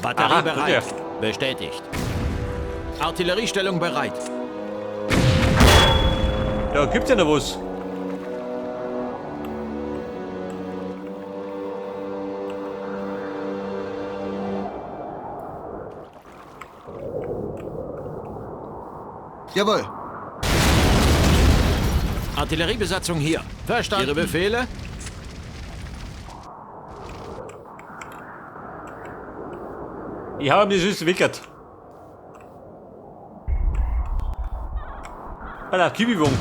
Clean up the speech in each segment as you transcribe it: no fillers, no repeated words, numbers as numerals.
Batterie Aha, bereit. sicher. Bestätigt. Artilleriestellung bereit. Da gibt's ja noch was. Jawohl. Artilleriebesatzung hier. Verstanden. Ihre Befehle? Ich habe ihm die süße Wickert. Alter, Kiwiwung.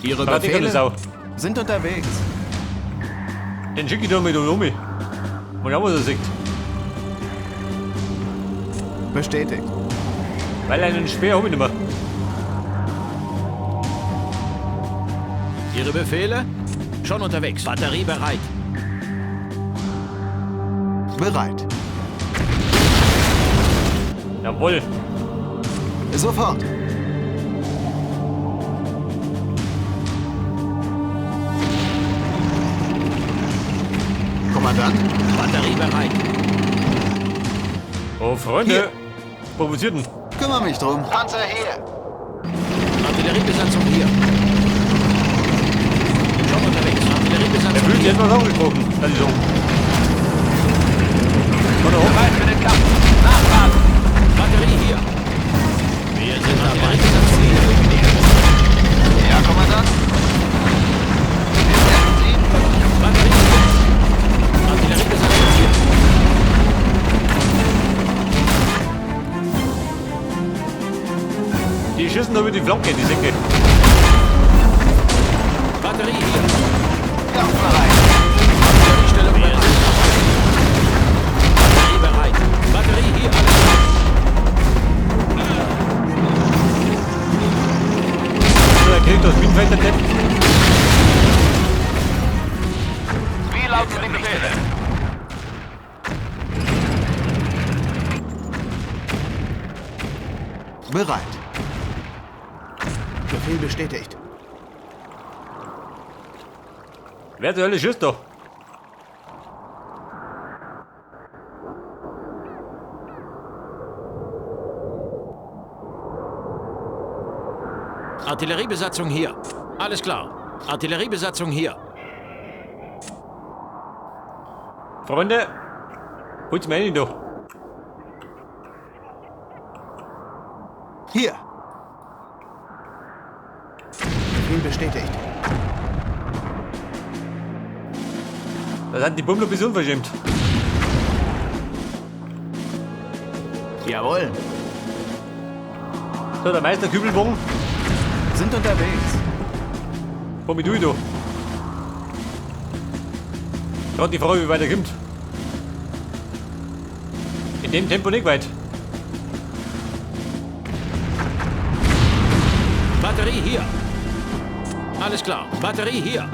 Ihre Befehle Befehle? Sau. Sind unterwegs. Den schicke ich doch mit Omi. Mal schauen, was er sagt. Bestätigt. Weil einen Speer habe ich nicht mehr. Ihre Befehle? Schon unterwegs. Batterie bereit. Bereit. Jawohl. Sofort. Kommandant? Batterie bereit. Oh, Freunde. Hier. Provozierten. Kümmere mich drum. Panzer hier. Artilleriebesatzung hier. Schon unterwegs. Er Artilleriebesatzung fühlt sich hier. etwas angesprochen. Das ist so. Von der Hoch. Bereit für den Kampf. Nachladen. Batterie hier. Wir sind Artilleriebesatzung hier. Ja, Kommandant. Wir werden sehen. Batterie hier. Artilleriebesatzung hier. Die schießen da über die Flanke, die Säcke. Batterie hier. Kampfbereit. Artilleriestellung bereit. Batterie bereit. Batterie hier. Alles klar. So, er kriegt das Minenfeld, der Depp. Wie lauten die Befehle? Bereit. Befehl bestätigt. Wer zur Hölle schießt da? Artilleriebesatzung hier. Alles klar. Artilleriebesatzung hier. Freunde, holt's mir rein da. Hier. Befehl bestätigt. Da sind die Bummler ein bisschen unverschämt. Jawohl. So, der Meister Kübelbogen. Sind unterwegs. Komm mit durch da. Gerade die Frage, wie weit er kommt. In dem Tempo nicht weit. Batterie hier. Alles klar. Batterie hier.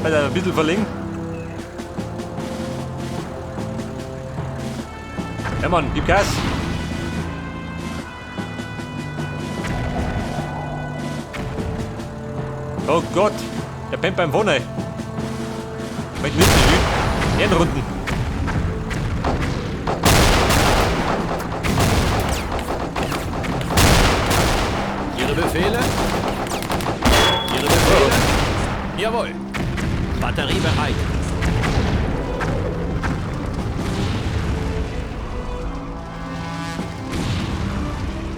Alter, ein bisschen verlegen. Ja Mann, gib Gas. Oh Gott, der pennt beim Vorne. Mit nicht Ehrenrunden. Ihre Befehle? Ihre Befehle? Jawohl. Batterie bereit.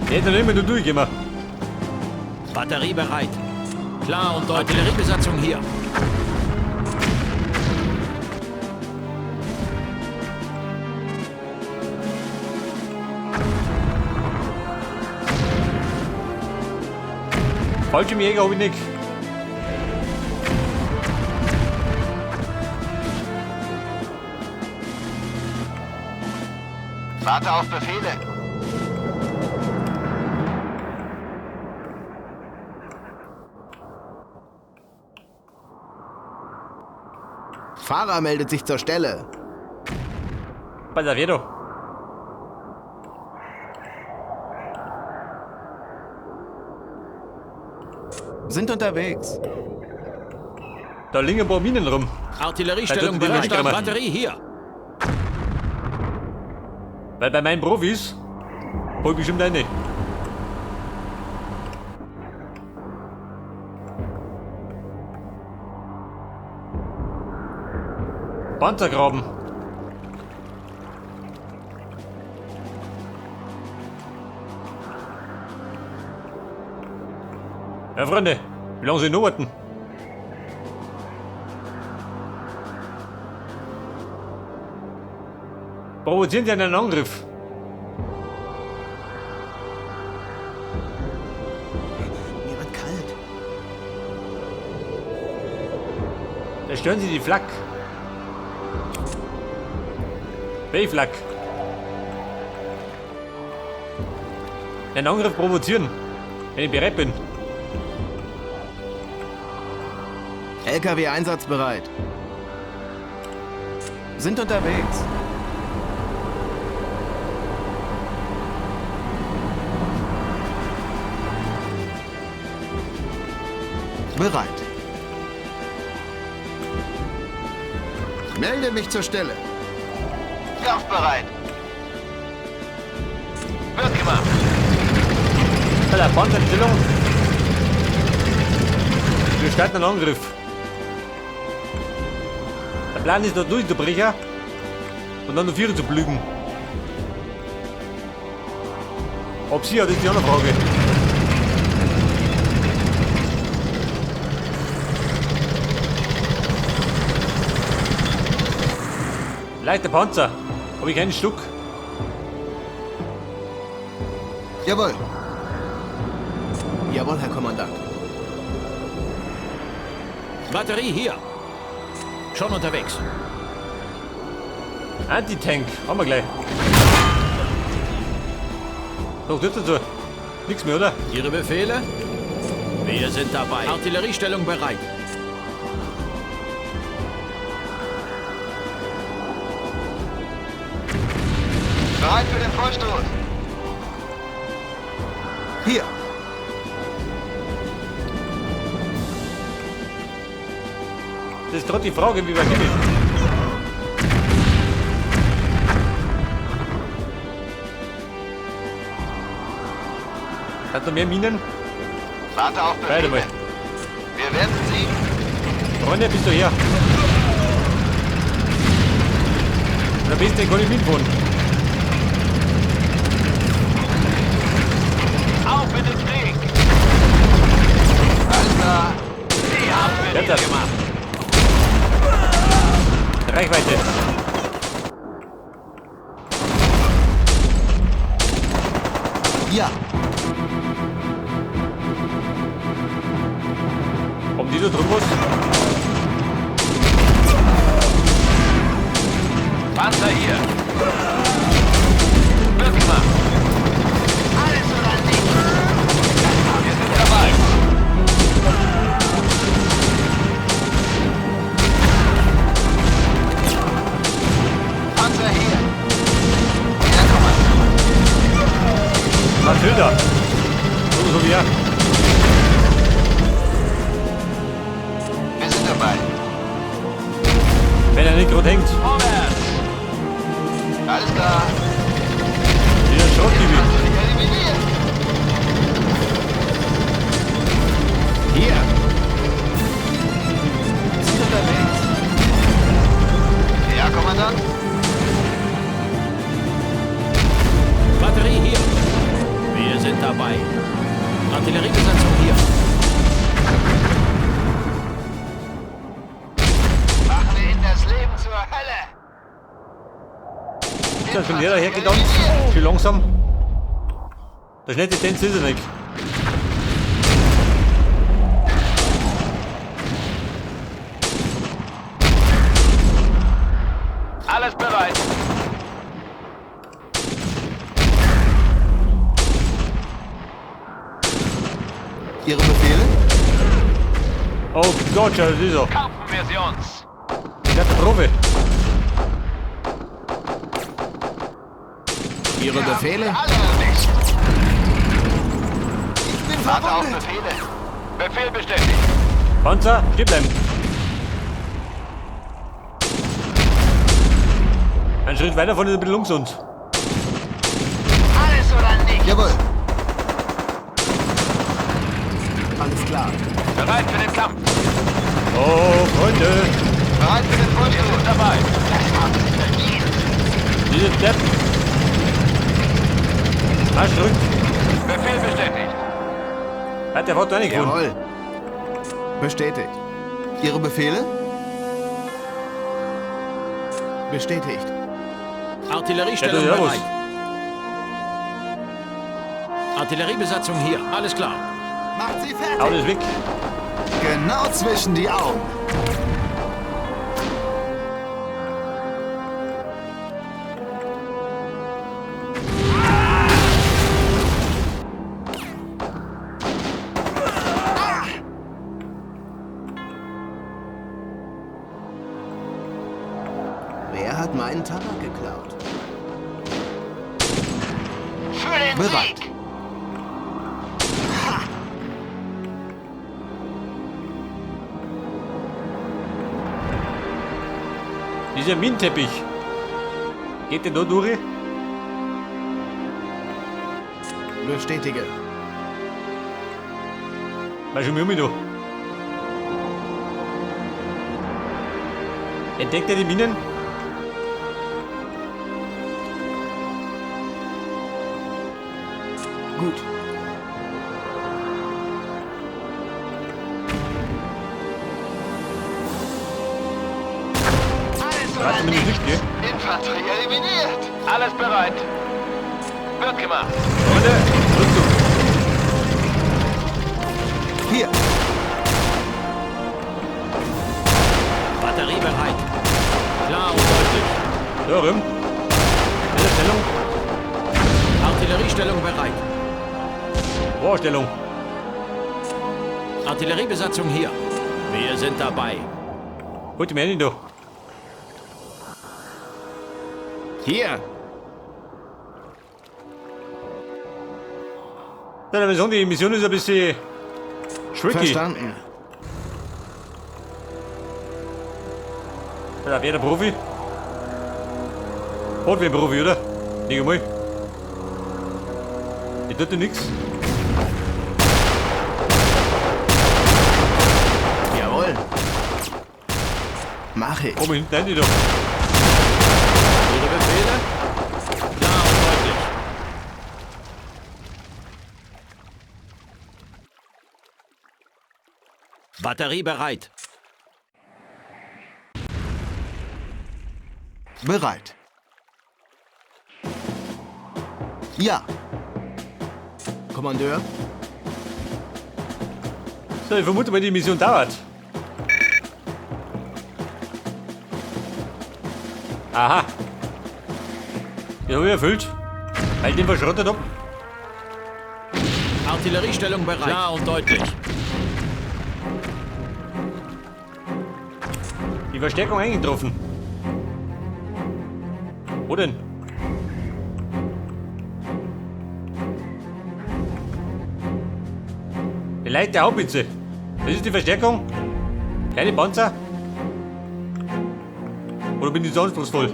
Der hätte noch immer nur durchgehen. Batterie bereit. Klar und deutlich. Artilleriebesatzung hier. Fallschirmjäger hab ich nicht. Warte auf Befehle. Fahrer meldet sich zur Stelle. Pass auf, da. Sind unterwegs. Da liegen ein paar Minen rum. Artilleriestellung Da tut die bereit. nicht Batterie hier. Weil bei meinen Profis hol ich bestimmt eine. Panzergraben. Ja, Freunde, wie lange soll ich noch warten? Provozieren Sie einen Angriff. Mir wird kalt. Zerstören Sie die Flak. Welche Flak? Einen Angriff provozieren, wenn ich bereit bin. LKW einsatzbereit. Sind unterwegs. Bereit. Melde mich zur Stelle. Kampfbereit. Wird gemacht. Alter, Panzerstellung. Wir starten einen Angriff. Der Plan ist, da durchzubrechen und dann noch Vierer zu plügen. Ob sie hat, ist die andere Frage. Leichter Panzer. Habe ich keinen Stück. Jawohl. Jawohl, Herr Kommandant. Batterie hier. Schon unterwegs. Anti-Tank. Haben wir gleich. Noch dazu. Nichts mehr, oder? Ihre Befehle? Wir sind dabei. Artilleriestellung bereit. Bereit für den Vorstoß. Hier. Das ist gerade die Frage, wie weit ich. Hat noch mehr Minen? Warte auf Weiter Befehle. mal. Wir werden siegen. Freunde, bist du her? Und am besten kann ich mitfahren. Auf in den Krieg. Alles klar. Die haben wir Ja, das- niedergemacht. Reichweite. Ja. Haben die da drüben was? Panzer hier. Wird gemacht. Alles oder nichts. Wir sind dabei. Panzer hier. Ja, Kommandant. Mathilda. So, so wie er. Wir sind dabei. Wenn er nicht gerade hängt. Vorwärts. Alles klar. Wieder Schrottgebiet. Kannst du dich eliminieren. Hier. Sind unterwegs. Ja, Kommandant. Batterie hier. Wir sind dabei. Artilleriebesatzung hier. Machen wir ihnen das Leben zur Hölle. Ist da schon der dahergedanzt? Schön langsam. Der schnelle Tendenz ist er nicht. Alles bereit. Ihre Befehle? Oh Gott, schau, das ist er. Kaufen wir sie uns. Der hat eine Probe. Ihre Befehle? Alle erwischt. Ich bin Warte auf verwundet. Befehle. Befehl bestätigt. Panzer, stehen bleiben. Ein Schritt weiter von ist ein bisschen ungesund. Alles oder nichts. Jawohl. Alles klar. Bereit für den Kampf. Oh, Freunde. Bereit für den Wir Vorstoß. sind dabei. Das haben Sie verdient. Diese Depp. Marsch zurück. Befehl bestätigt. Hat der Wort reingefunden. Jawohl. Bestätigt. Ihre Befehle? Bestätigt. Artilleriestellung Ja, servus. bereit. Artilleriebesatzung hier. Alles klar. Macht sie fertig. Auto ist weg. Genau zwischen die Augen. Wer hat meinen Tabak geklaut? Für den Bereit. Sieg. Dieser Minenteppich. Geht der da durch? Bestätige. Mal schon mir da. Entdeckt er die Minen? Gut. Alles Warte, oder bin ich nichts. nicht, Infanterie eliminiert. Alles bereit. Wird gemacht. Freunde, Rückzug. Hier. Batterie bereit. Klar und deutlich. So, Rüm. Diese Stellung. Artilleriestellung bereit. Vorstellung. Artilleriebesatzung hier. Wir sind dabei. Holt die mir hin da. Hier. Ja, dann sagen, die Mission ist ein bisschen tricky. Verstanden. Ja, wer der Profi? Hat wer Profi, oder? Nicht einmal. Der tut ja nix. Jawohl. Mach ich. Komm hinten rein, die da. Ihre Befehle? Klar und deutlich. Batterie bereit. Bereit. Ja. Kommandeur? So, ich vermute mal, die Mission dauert. Aha. Das habe ich erfüllt. Weil ich den verschrottet hab. Artilleriestellung bereit. Klar und deutlich. Die Verstärkung eingetroffen. Wo denn? Die leichte Haubitze. Das ist die Verstärkung. Kleine Panzer. Oder bin ich so anspruchsvoll?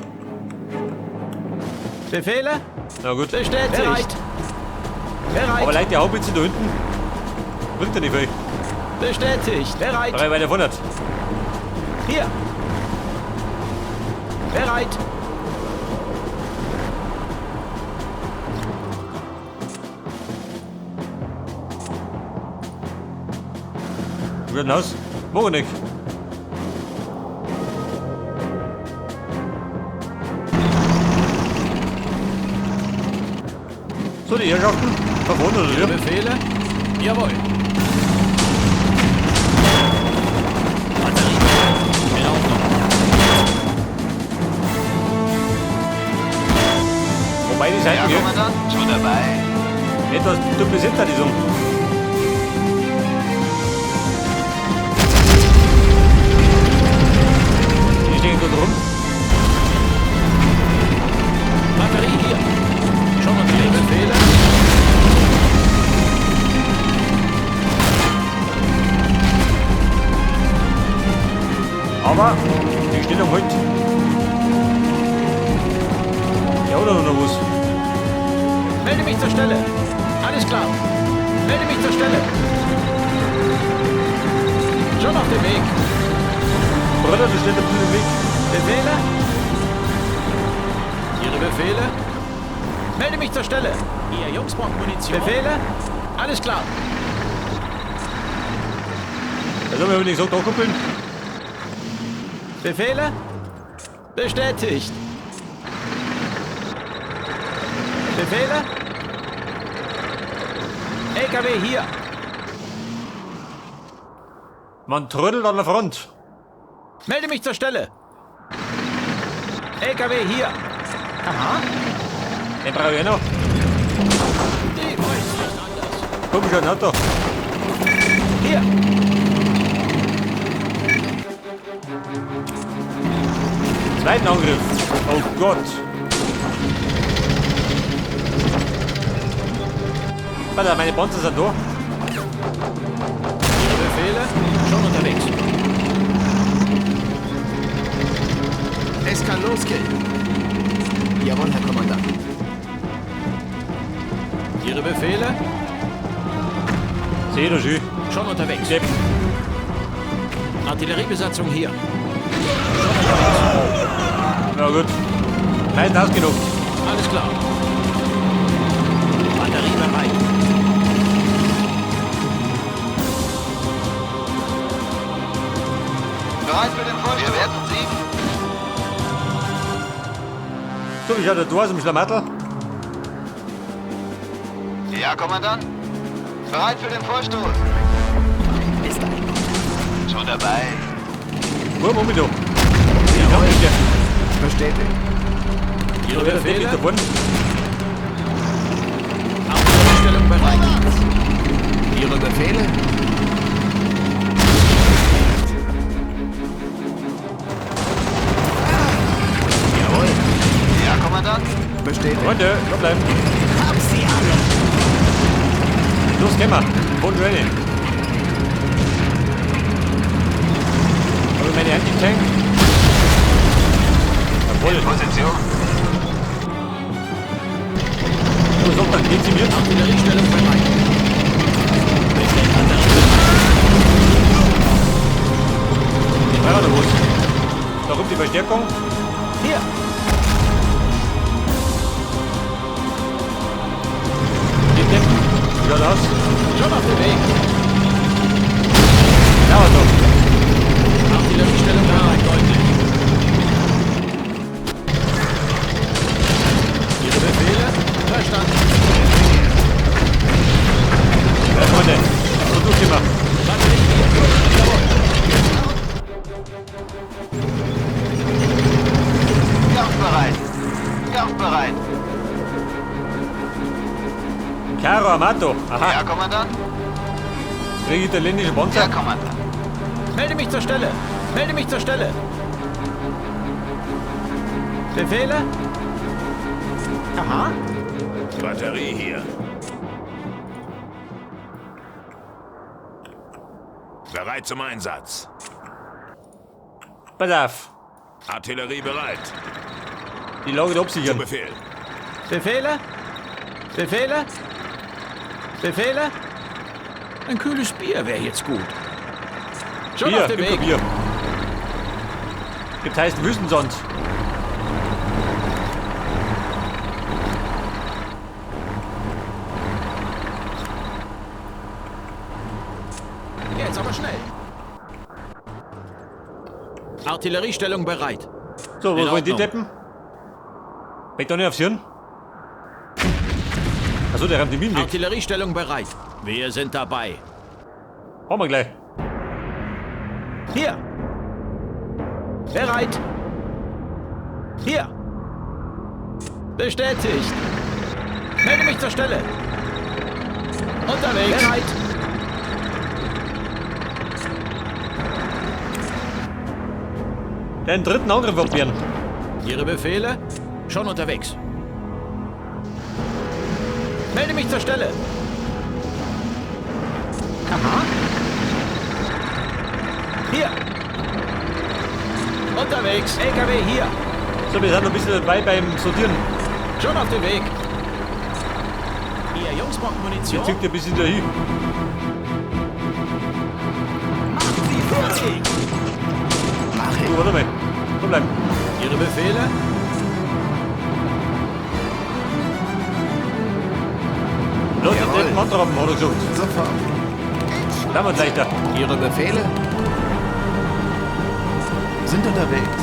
Befehle? Na gut. Bestätigt. Bereit. Bereit. Aber leichte Haubitze da hinten bringt ja nicht viel. Bestätigt. Bereit. Drei weiter vorne. Hier. Bereit. Wie denn aus? Mach ich nicht. So, die Herrschaften verwohnen, oder Ihre wie? Befehle? Jawohl. Batterie bereit. In Ordnung. Wobei die Seiten Ja, hier Kommandant. Schon dabei. etwas duplizierter die sind. Die stehen dort rum. Batterie hier. Schon unterwegs. Befehle? Aber die Stellung halt. zur Stelle. Alles klar. Melde mich zur Stelle. Schon auf dem Weg. Bruder, du stehst ein bisschen im Weg. Befehle? Ihre Befehle? Melde mich zur Stelle. Ihr Jungs braucht Munition. Befehle? Alles klar. Also, wir haben gesagt, ankuppeln. Befehle? Bestätigt. Befehle? LKW hier. Man trödelt an der Front. Melde mich zur Stelle. LKW hier. Aha. Den brauche ich auch noch. Die wollen's nicht anders. Komm schon, Auto. Hier. Zweiten Angriff. Oh Gott. Warte, meine Panzer sind da. Ihre Befehle? Schon unterwegs. Es kann losgehen. Jawohl, Herr Kommandant. Ihre Befehle? Sehe doch schön. Schon unterwegs. Deppen. Artilleriebesatzung hier. Na gut. Meist ausgenockt. Alles klar. Batterie bereit. Bereit für den Vorstoß. Wir werden siegen. So, wie schaut der da aus im Schlamattl? Ja, Kommandant. Bereit für den Vorstoß. Ist ein. Schon dabei. Wo, Moment da. Jawohl. Ja, Bestätigt. Ihre der Depp ist Befehle? da vorne. Artilleriestellung bereit. Ihre Befehle? Jawohl. Ja, Kommandant. Bestätigt. Freunde, da bleiben. Hab sie alle. Los, gehen wir. Voll ready. Habe ich meine Anti-Tank? Jawohl. Position. So, sagt dann, dezimiert. Artilleriestellung bereit. Ich brauche noch was. Da kommt die Verstärkung. Hier. Die Deppen. Wie schaut aus? Schon auf dem Weg. Dauert noch. Artilleriestellung bereit. Deutlich. Ihre Befehle? Verstanden. Ja, Freunde. So durchgehen wir. Batterie hier. Jawohl. Kampfbereit. Kampfbereit. Caro Amato. Aha. Ja, Kommandant. Krieg italienische Panzer. Ja, Kommandant. Melde mich zur Stelle. Melde mich zur Stelle. Befehle? Aha. Batterie hier. Bereit zum Einsatz. Pass auf. Artillerie bereit. Die Lage da Zu absichern. Befehl. Befehle? Befehle? Befehle? Ein kühles Bier wäre jetzt gut. Schon Bier, auf dem gib Weg. mir Bier. Gibt heißen Wüstensand. Jetzt aber schnell. Artilleriestellung bereit. So, In was wollen die Ordnung. Deppen? Weg da nicht aufs Hirn. Achso, der rammt die Minen weg. Artilleriestellung bereit. Wir sind dabei. Haben wir gleich. Hier. Bereit. Hier. Bestätigt. Melde mich zur Stelle. Unterwegs. Bereit. Den dritten Angriff abwehren. Ihre Befehle? Schon unterwegs. Melde mich zur Stelle. Aha. Hier. Unterwegs. LKW hier. So, wir sind noch ein bisschen dabei beim Sortieren. Schon auf dem Weg. Ihr Jungs braucht Munition. Der zieht ein bisschen dahin. Macht sie fertig! Mach ich. Du, warte mal. Komm bleiben. Ihre Befehle? Los, den Jawohl. dritten Mann drauf, hat er gesagt. Sofort. Da haben wir leichter. Ihre Befehle? Sind unterwegs.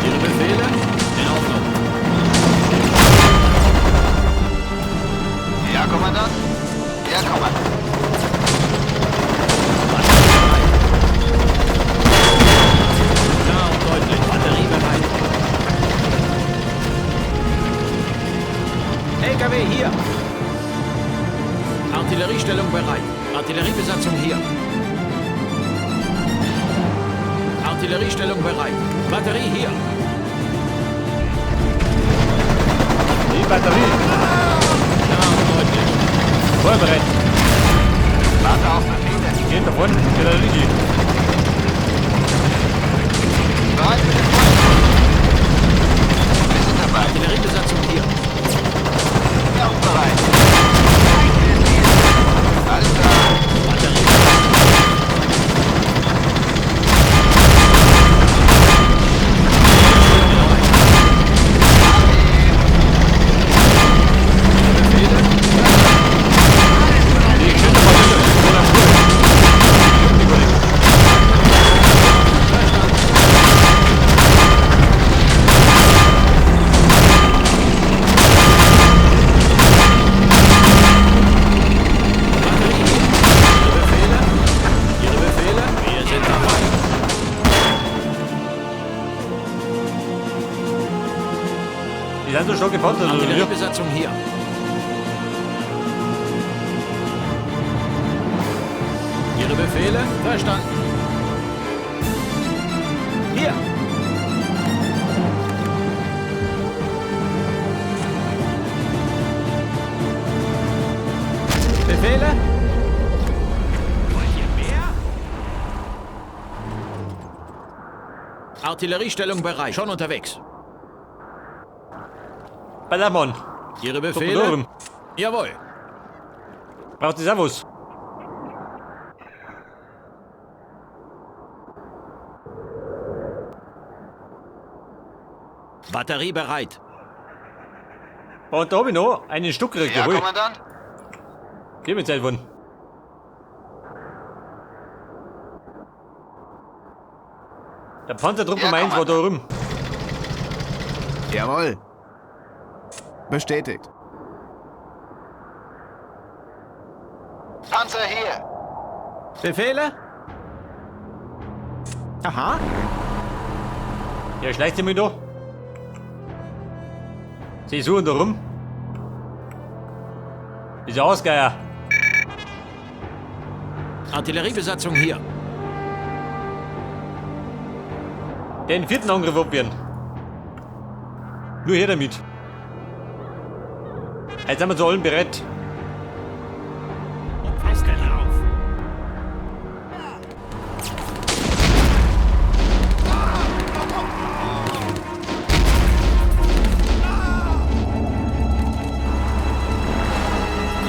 Ihre Befehle? In Ordnung. Ja, Kommandant. Ja, Kommandant. Batterie bereit. Klar und deutlich. Batterie bereit. LKW hier. Artilleriestellung bereit. Artilleriebesatzung hier. Artilleriestellung bereit. Batterie hier. Die Batterie. Klar und deutlich. Vorbereit. Warte auf Befehle. Geht da vorne. Geht da richtig. Bereit für den Feuer. Wir sind dabei. Artilleriebesatzung hier. Kampfbereit. Alles klar. Batterie bereit. Befehle? Die schöne Batterie. Voll am Ruhe. Die juckt die gar nicht. Batterie hier. Ihre Befehle? Ihre Befehle? Wir sind dabei. Die sind so stark gepanzert, oder wie? Artilleriebesatzung hier. Ihre Befehle? Verstanden. Hier. Befehle? Wollt ihr mehr? Artilleriestellung bereit. Schon unterwegs. Ballermann. Ihre Kommt Befehle? da rum. Jawohl. Braucht das auch was? Batterie bereit. Und da hab ich noch einen Stuck gekriegt. Ja, Jawohl. Kommandant. Gib mir Zeit von. Der Panzertrupp Ja, Nummer 1 war da rum. Jawohl. Bestätigt. Panzer hier. Befehle? Aha. Ja, schleicht sie mich da. Sie suchen da rum. Ist ja Ausgeier. Artilleriebesatzung hier. Den vierten Angriff abwehren. Nur her damit. Jetzt sind wir zu allen bereit. Und fest drauf.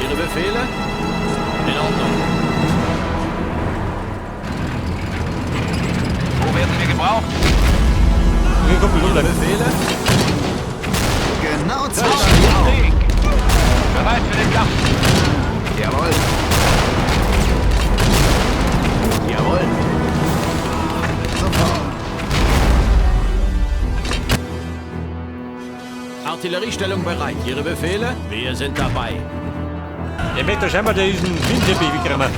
Ihre Befehle? In Ordnung. Wo werden wir gebraucht? Okay, komm, wir Ihre bleiben. Befehle? Genau zwischen die Augen. Krieg. Bereit für den Kampf. Jawohl. Jawohl. Sofort. Artilleriestellung bereit. Ihre Befehle? Wir sind dabei. Der möchte scheinbar diesen Windteppich wegräumen.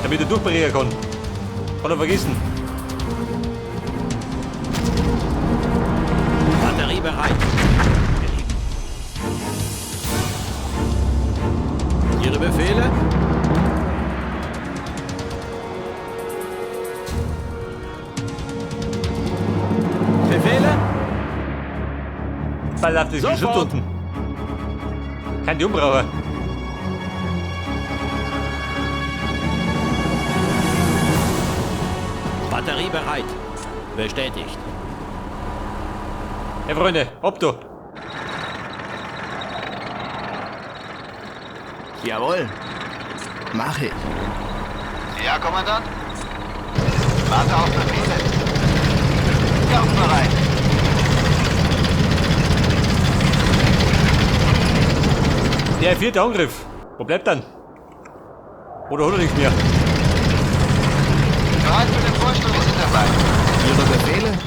Damit er durchbrechen kann. Hat er vergessen. Batterie bereit. Ihre Befehle? Befehle? Pass auf, das Geschütz Sofort. unten. Kein die umbrauchen. Batterie bereit. Bestätigt. Hey Freunde, ab da. Jawohl. Mach ich. Ja, Kommandant? Warte auf Befehle. Kampfbereit. Der vierte Angriff. Wo bleibt dann? Oder hat er nichts mehr? Bereit für den Vorstoß. Wir sind dabei. Ihre Befehle?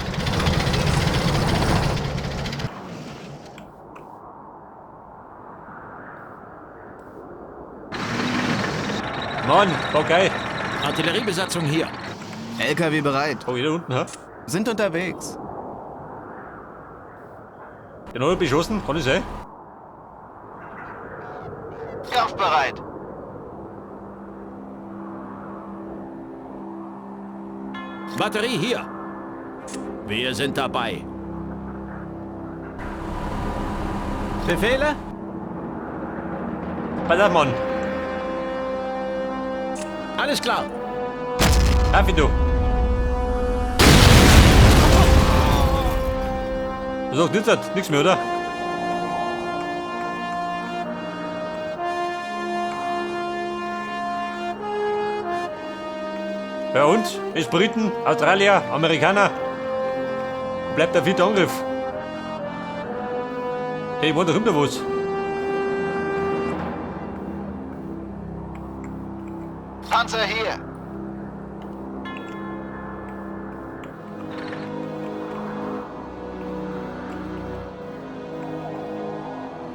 Mann, okay. Artilleriebesatzung hier. LKW bereit. Oh, hier unten, hä? Sind unterwegs. Den hat er beschossen, kann das sein? Kampfbereit. Batterie hier. Wir sind dabei. Befehle? Pass auf, Mann. Alles klar. Darf du? Was sagt jetzt? Nichts mehr, oder? Ja und? Ist Briten, Australier, Amerikaner. Bleibt der vierte Angriff. Hey, war doch immer was. Panzer hier.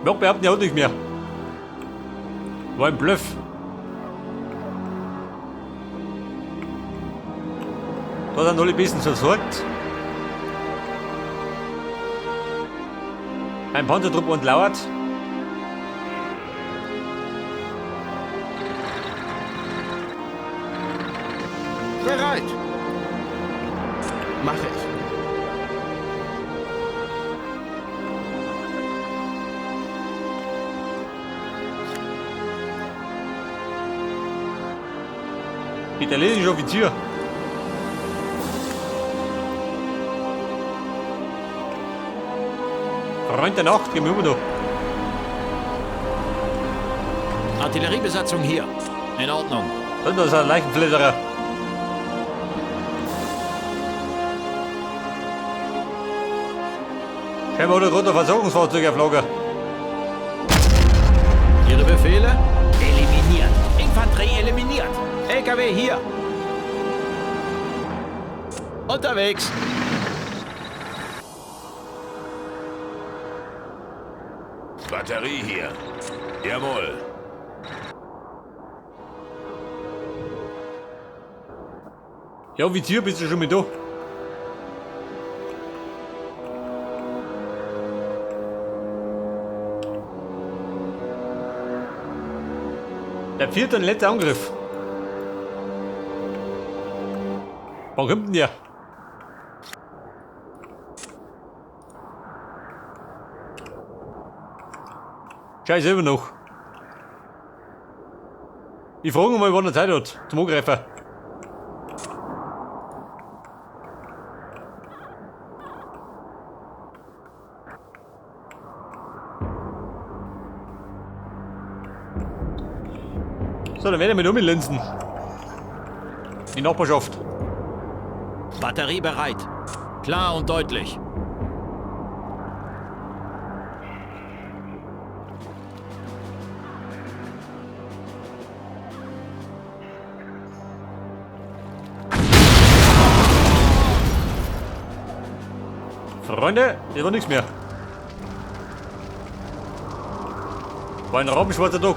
Noch behaupten ja auch nicht mehr. War ein Bluff. Da sind alle bestens versorgt. Ein Panzertrupp und lauert. Bereit. Mach ich. Italienischer Offizier. Freund der Nacht, gehen wir immer noch. Artilleriebesatzung hier. In Ordnung. Und das ist ein Leichenfledderer. Scheinbar hat er gerade ein Versorgungsfahrzeug auf Lager. Ihre Befehle? Eliminiert. Infanterie eliminiert. LKW hier. Unterwegs. Batterie hier. Jawohl. Ja, Offizier, bist du schon mit da? Der vierte und letzte Angriff. Wann kommt denn der? Scheiße, immer noch. Ich frage mal, wann er Zeit hat zum Angreifen. So, dann werden wir mit umlinsen. Die Nachbarschaft. Batterie bereit. Klar und deutlich. Freunde, hier war nichts mehr. War ein rabenschwarzer Tag.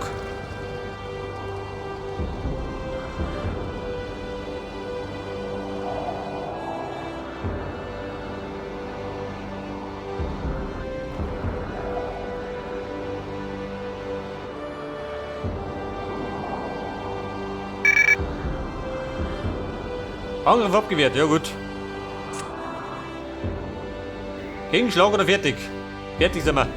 Angriff abgewehrt, ja gut. Gegenschlag oder fertig? Fertig sind wir.